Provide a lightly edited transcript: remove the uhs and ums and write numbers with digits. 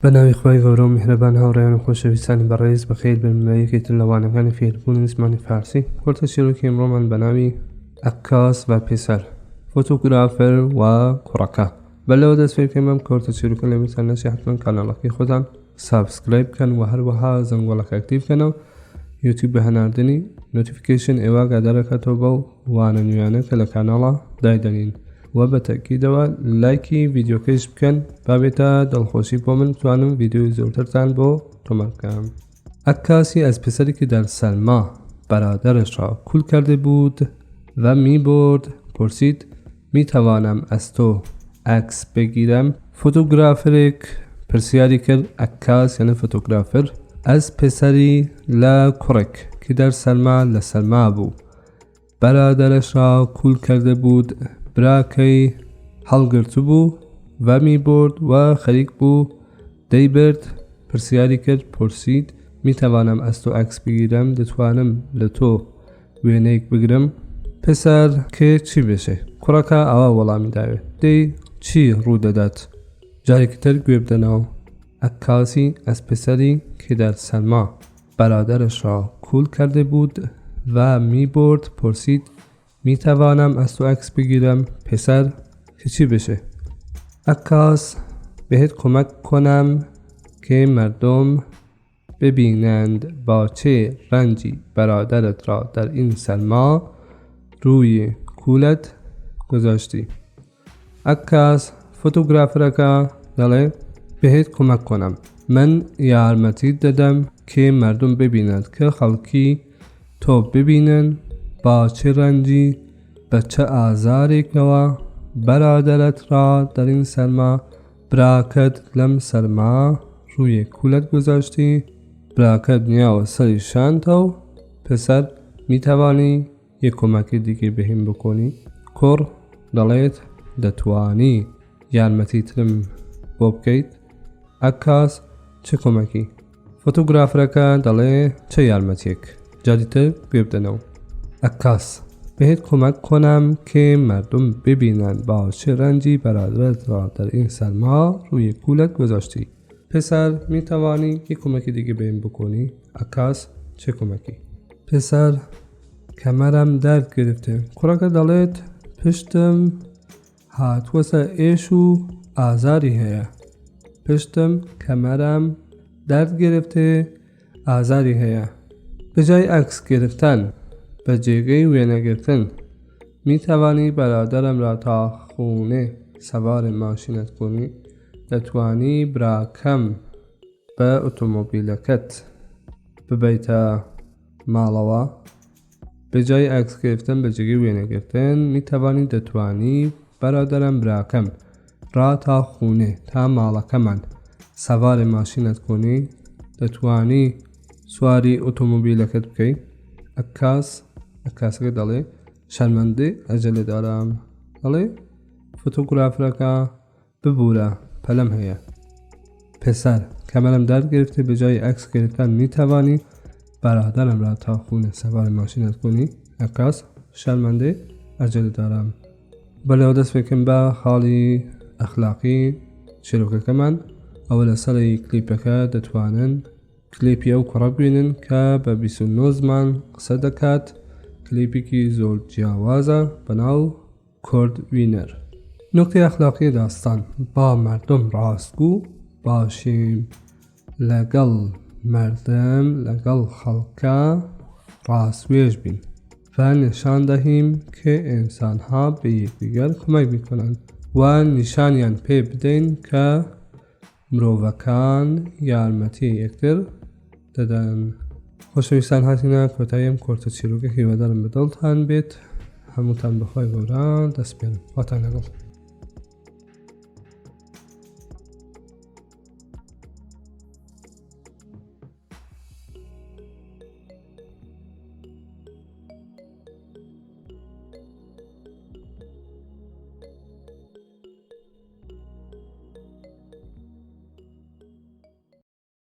بە ناوی خوای گەورە و میهرەبان هاوڕێیان و خۆشەویستانی بەڕێز بەخێر بێن بە یەکێک تر لە وانەکانی فێربوونی زمانی فارسی. کورتە چیرۆکی ئەمڕۆمان بە ناوی عەکاس و پسر، فۆتۆگرافەر و کوڕەکە. بەر لەوە دەست پێ بکەین بەم کورتە چیرۆکە لەبیرتان نەچێ حەتمەن کاناڵەکەی خۆتان subscribe بکەن و هەروەها زەنگۆڵەکە active بکەنەوە یوتیوب بە هەناردنی notification ئێوە ئاگادار ئەکاتەوە بەو وانە نوێیانە کە لە کاناڵا دایدەنین و بە تەکیدەوە لایکی ڤیدیۆکەیش بکەن با بێتە دڵخۆشی بۆ من بتوانم ڤیدیۆی زۆرترتان بۆ تۆمار بکەم. عکاسی از پسری که در سرما برادرش را کول کرده بود و می برد پرسید می توانم از تو عکس بگیرم؟ فۆتۆگرافەرێک پرسیاری کرد عکاس یعنی فۆتۆگرافەر از پسری لە کوڕێک که در سرما لە سەرما بوو برادرش را کول کرده بود براکەی هەڵگرتبوو و میبرد و خەریک بوو دەیبرد پرسیاری کرد پرسید میتوانم از تو عکس بگیرم دەتوانم لە تۆ وێنەیەک بگرم؟ پسر کێ چی بێشێ؟ کوڕەکە ئاوا وەڵامی داوێ دەی چی ڕوو دەدات؟ جارێکی تر گوێ بدەنەوە عکاسی از پسری که در سرما برادرش را کول کرده بود و میبرد پرسید میتوانم از تو عکس بگیرم؟ پسر که چی بشه؟ عکاس بهت کمک کنم که مردم ببینند با چه رنجی برادرت را در این سرما روی کولت گذاشتی. عکاس فۆتۆگرافەرەکە دەڵێ بهت کمک کنم من یارمەتیت دەدەم که مردم ببینند کە خەڵکی تۆ ببینن با چه رنجی بە چە ئازارێکەوە برادرت را در این سرما براکەت لەم سەرما ڕوویێ کولەت گۆزاشتی براکەت نیاوە سەری شانتە و پسر میتوانی یە کۆمەکی دیگەی بهیم بکۆنی؟ کوڕ دەڵێت دەتوانی یارمەتی ترم بۆ بکەیت؟ عەکاس چ کۆمەکی؟ فۆتۆگرافەرەکە دەڵێ چ یارمەتیەک؟ جاری تر گوێ بدەنەوە. عەکاس بهت کمک کنم که مردم ببینند با چه رنجی برادرت را در این سرما روی کولت گذاشتی. پسر میتوانی یه کمک دیگه بهم بکنی؟ عکاس چه کمکی؟ پسر کمرم درد گرفته. کوڕەکە دەڵێت پشتم هاتووەسە ئێش و ئازاری هەیە. پشتم کەمەرم درد گرفته ئازاری هەیە. بەجای عکس گرفتن بە جێگەی وێنەگرتن میتوانی برادرم را تا خونه سوار ماشینت کنی؟ دەتوانی براکەم بە ئۆتۆمۆبیلەکەت ببەیتە ماڵەوە؟ بەجای عکس گرفتن بە جێگەی وێنەگرتن میتوانی دەتوانی برادرم براکەم را تا خونه تا ماڵەکەمان سوار ماشینت کنی؟ دەتوانی سواری ئۆتۆمۆبیلەکەت بکەی؟ عکاس عکاسەکە دەڵێ شەرمەندەی عجله دارم دەڵێ فۆتۆگرافەرەکە ببورە پەلەم هەیە. پسر کمرم درد گرفته به جای عکس گرفتن میتوانی برادرم را تا خونه سوار ماشینت کنی؟ عکاس شرمنده عجله دارم. بەلەوە دەست پێکەم بە خاڵی ئەخلاقی چیرۆکەکەمان. ئەوە لەسەری کلیپەکە دەتوانن کلیپی ئەو کوڕە ببینن کە بە 29 زمان قسە دەکات. کلیپێکی زۆر جیاوازە بەناو کورد وینەر. نوکتەی ئەخلاقی داستان با مردم ڕاستگو باشیم لەگەڵ مردم لەگەڵ خەڵکە ڕاستوێژ بین و نشان دهیم که انسانها به یکدیگر کمک میکنند و نیشانیان پێ بدەین کە مرۆڤەکان یارمەتی یەکتر دەدەن. خۆشەویستان هاتینە کۆتایی ئەم کۆرتە چیرۆکە هیوادارم بەدڵتان بێت. هەمووتان بەخوای گەورە دەسپێرم. خواتان لەگەڵ.